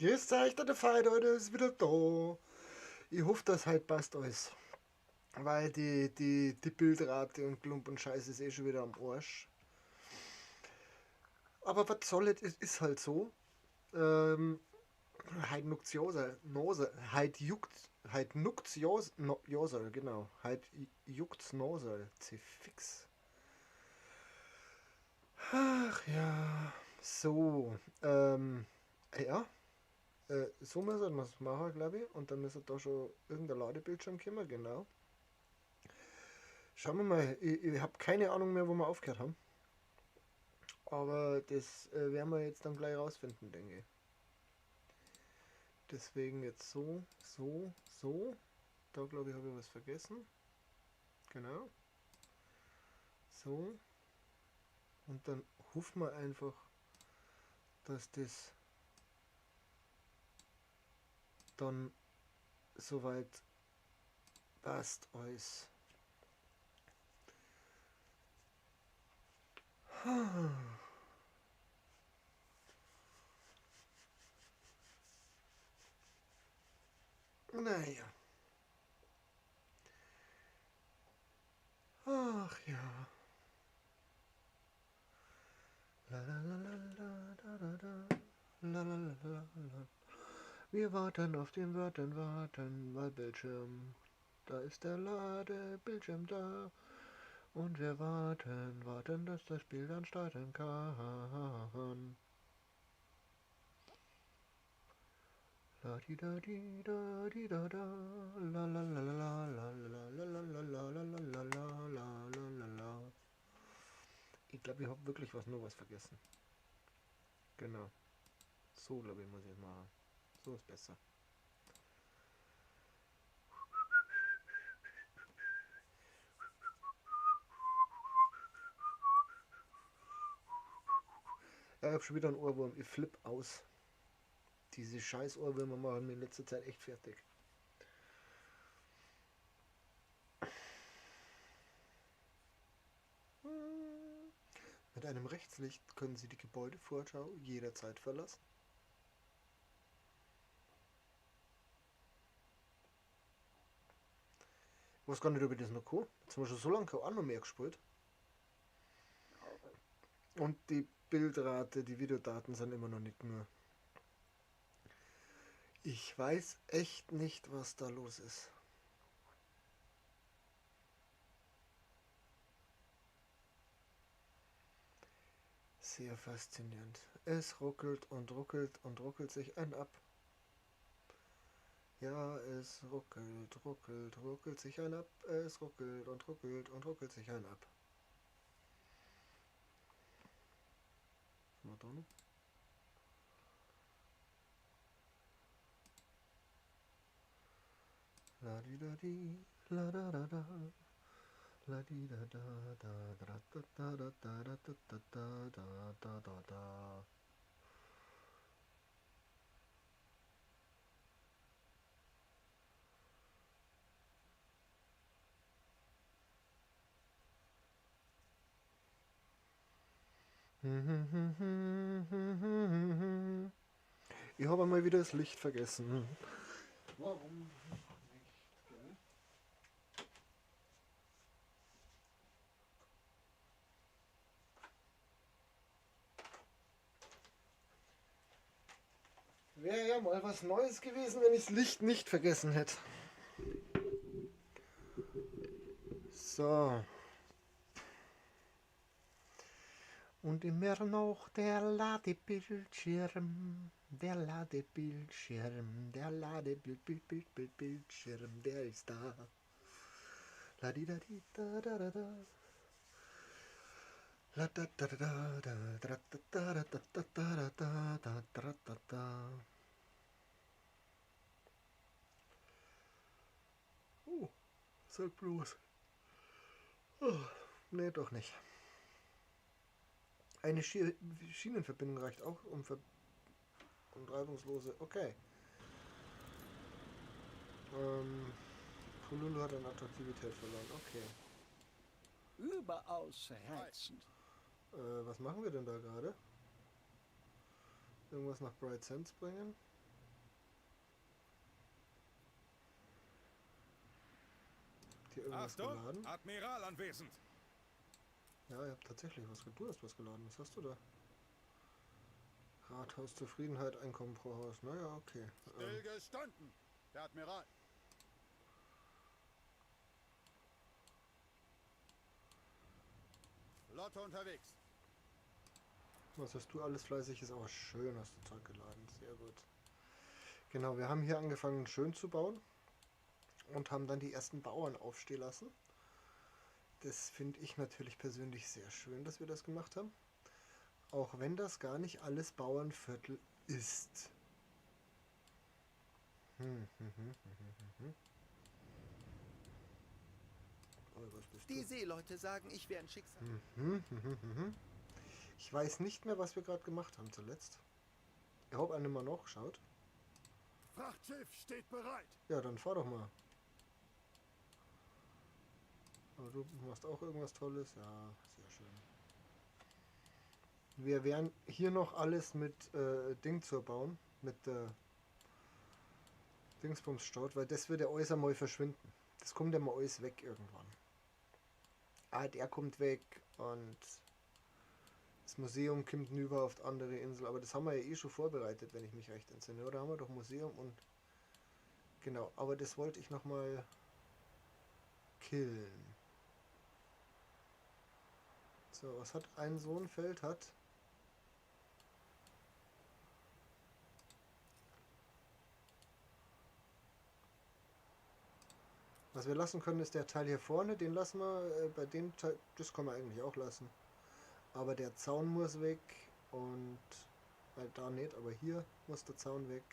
Grüß euch, der Feider ist wieder da. Ich hoffe, dass halt passt alles. Weil die Bildrate und Klump und Scheiß ist eh schon wieder am Arsch. Aber was soll es, es ist halt so. Heit nuckt's Jose, Nose, heit juckt, heit nuckt's Jose, no, Jose, genau. Heit juckt's Nose, C fix. Ach ja, so, ja, so müssen wir es machen, glaub ich. Und dann müssen da schon irgendein Ladebildschirm kommen, genau. Schauen wir mal, ich hab keine Ahnung mehr, wo wir aufgehört haben. Aber das werden wir jetzt dann gleich rausfinden, denke ich. Deswegen jetzt so, so, so. Da glaube ich, habe ich was vergessen. Genau. So. Und dann hoffen wir einfach, dass das dann soweit passt alles. Naja. Ach ja. La la la la la da da da. La la la la la. Wir warten auf den Warten, warten, weil Bildschirm. Da ist der Ladebildschirm da. Und wir warten, warten, dass das Spiel dann starten kann. La di da di da di da da. La la la la la la la la la la la la la la la la la la. Ich glaub, ich hab wirklich nur was vergessen. Genau. So, glaub ich, muss ich es machen. So ist besser. Ja, ich hab schon wieder einen Ohrwurm. Ich flipp aus. Diese scheiß Ohrwürmer machen mich in letzter Zeit echt fertig. Mit einem Rechtslicht können Sie die Gebäudevorschau jederzeit verlassen. Ich weiß gar nicht, ob ich das noch kann. Jetzt haben wir schon so lange auch noch mehr gespielt. Und die Bildrate, die Videodaten sind immer noch nicht nur. Ich weiß echt nicht, was da los ist. Sehr faszinierend. Es ruckelt und ruckelt und ruckelt sich ein ab. Ja, es ruckelt, ruckelt, ruckelt sich ein ab. Es ruckelt und ruckelt und ruckelt sich ein ab. Was haben wir da noch? La di da di, la da da da, la di da da da, da da da da da da da da da da da da. Ich habe einmal wieder das Licht vergessen. Warum nicht, gell? Wäre ja mal was Neues gewesen, wenn ich das Licht nicht vergessen hätte. So. Und immer noch der Ladebildschirm, der Ladebildschirm, der Ladebild, Bild, Bild, Bild, Bildschirm, der ist da. La di da di da da da da. La da da da da da da da da da da da da da da da da. Oh, sag bloß. Oh, nee, doch nicht. Eine Schienenverbindung reicht auch, um reibungslose... Okay. Polulu hat an Attraktivität verloren. Okay. Überaus reizend. Was machen wir denn da gerade? Irgendwas nach Bright Sands bringen? Habt ihr irgendwas Achtung, geladen? Admiral anwesend. Ja, ihr habt tatsächlich was geladen. Du hast was geladen. Was hast du da? Rathaus, Zufriedenheit, Einkommen pro Haus. Naja, okay. Stillgestanden, der Admiral. Flotte unterwegs. Was hast du alles fleißig? Ist auch schön, hast du Zeug geladen. Sehr gut. Genau, wir haben hier angefangen, schön zu bauen. Und haben dann die ersten Bauern aufstehen lassen. Das finde ich natürlich persönlich sehr schön, dass wir das gemacht haben. Auch wenn das gar nicht alles Bauernviertel ist. Oh, was bist Die du? Seeleute sagen, ich wäre ein Schicksal. Ich weiß nicht mehr, was wir gerade gemacht haben zuletzt. Ich hab einen mal nachgeschaut. Frachtschiff steht bereit. Ja, dann fahr doch mal. Aber du machst auch irgendwas Tolles. Ja, sehr schön. Wir werden hier noch alles mit Ding zu bauen. Mit der Dingsbumsstadt, weil das wird ja alles einmal verschwinden. Das kommt ja mal alles weg irgendwann. Ah, der kommt weg und das Museum kommt hinüber auf die andere Insel. Aber das haben wir ja eh schon vorbereitet, wenn ich mich recht entsinne. Oder haben wir doch Museum und... Genau, aber das wollte ich nochmal killen. So, was hat ein so ein Feld? Hat... Was wir lassen können, ist der Teil hier vorne. Den lassen wir bei dem Teil, das können wir eigentlich auch lassen. Aber der Zaun muss weg und, weil da nicht, aber hier muss der Zaun weg.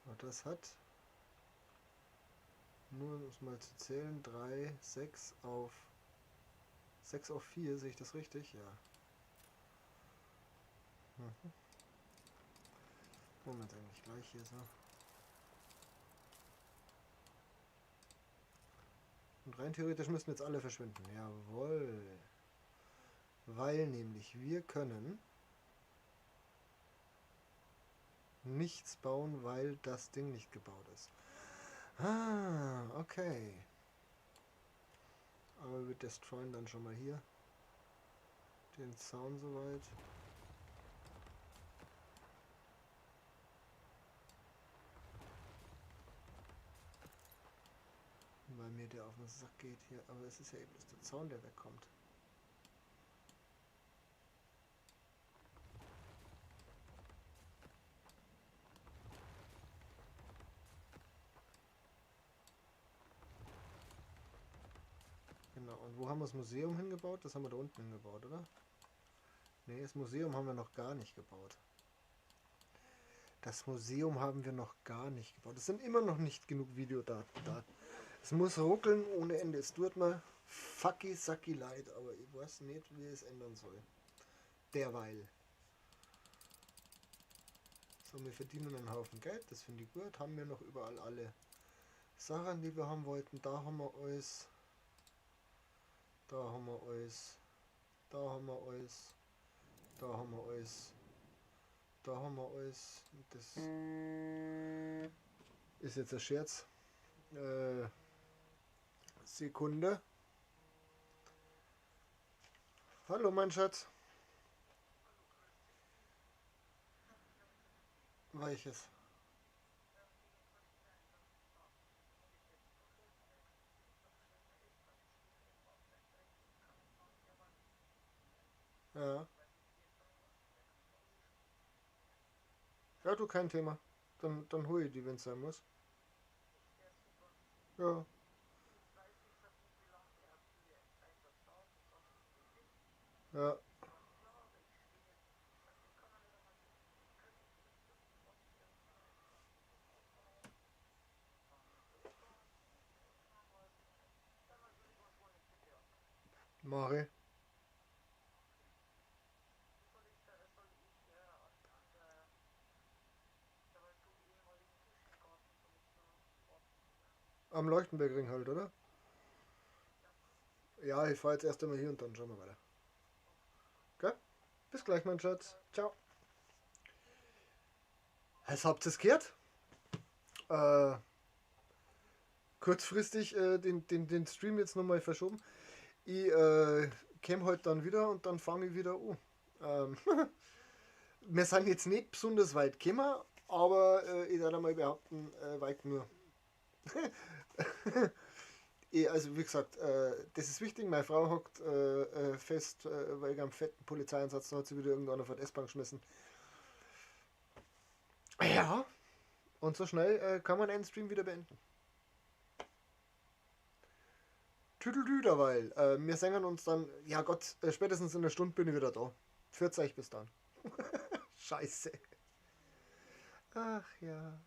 Und das hat, nur um es mal zu zählen, 3, 6 auf 6 auf 4, sehe ich das richtig? Ja. Moment, eigentlich gleich hier so. Und rein theoretisch müssen jetzt alle verschwinden. Jawohl. Weil nämlich wir können nichts bauen, weil das Ding nicht gebaut ist. Ah, okay. Aber wir destroyen dann schon mal hier den Zaun soweit. Weil mir der auf den Sack geht hier. Aber es ist ja eben bloß der Zaun, der wegkommt. Genau, und wo haben wir das Museum hingebaut? Das haben wir da unten hingebaut, oder? Ne, das Museum haben wir noch gar nicht gebaut. Das Museum haben wir noch gar nicht gebaut. Es sind immer noch nicht genug Videodaten da. Es muss ruckeln ohne Ende. Es tut mir fucky sucky leid, aber ich weiß nicht, wie ich es ändern soll. Derweil. So, wir verdienen einen Haufen Geld. Das finde ich gut. Haben wir noch überall alle Sachen, die wir haben wollten. Da haben wir alles. Da haben wir alles. Da haben wir alles. Da haben wir alles. Da haben wir alles. Das ist jetzt ein Scherz. Sekunde. Hallo, mein Schatz. Welches? Ja. Ja, du, kein Thema. Dann hol ich die, wenn's sein muss. Ja. Ja. Mach ich. Am Leuchtenbergring halt, oder? Ja, ich fahr jetzt erst einmal hier und dann schauen wir weiter. Gell? Bis gleich, mein Schatz. Ciao. Was habt ihr's gehört? Kurzfristig den Stream jetzt nochmal verschoben. Ich käme heute dann wieder und dann fange ich wieder an. Wir sind jetzt nicht besonders weit gekommen, aber ich würde mal behaupten, weit nur. Also wie gesagt, das ist wichtig. Meine Frau hockt fest, weil ich am fetten Polizeieinsatz, da hat sie wieder irgendeiner vor die S-Bahn geschmissen. Ja, und so schnell kann man einen Stream wieder beenden. Tüdelü derweil. Wir sehen uns dann, ja Gott, spätestens in einer Stunde bin ich wieder da. Pfiat euch bis dann. Scheiße. Ach ja.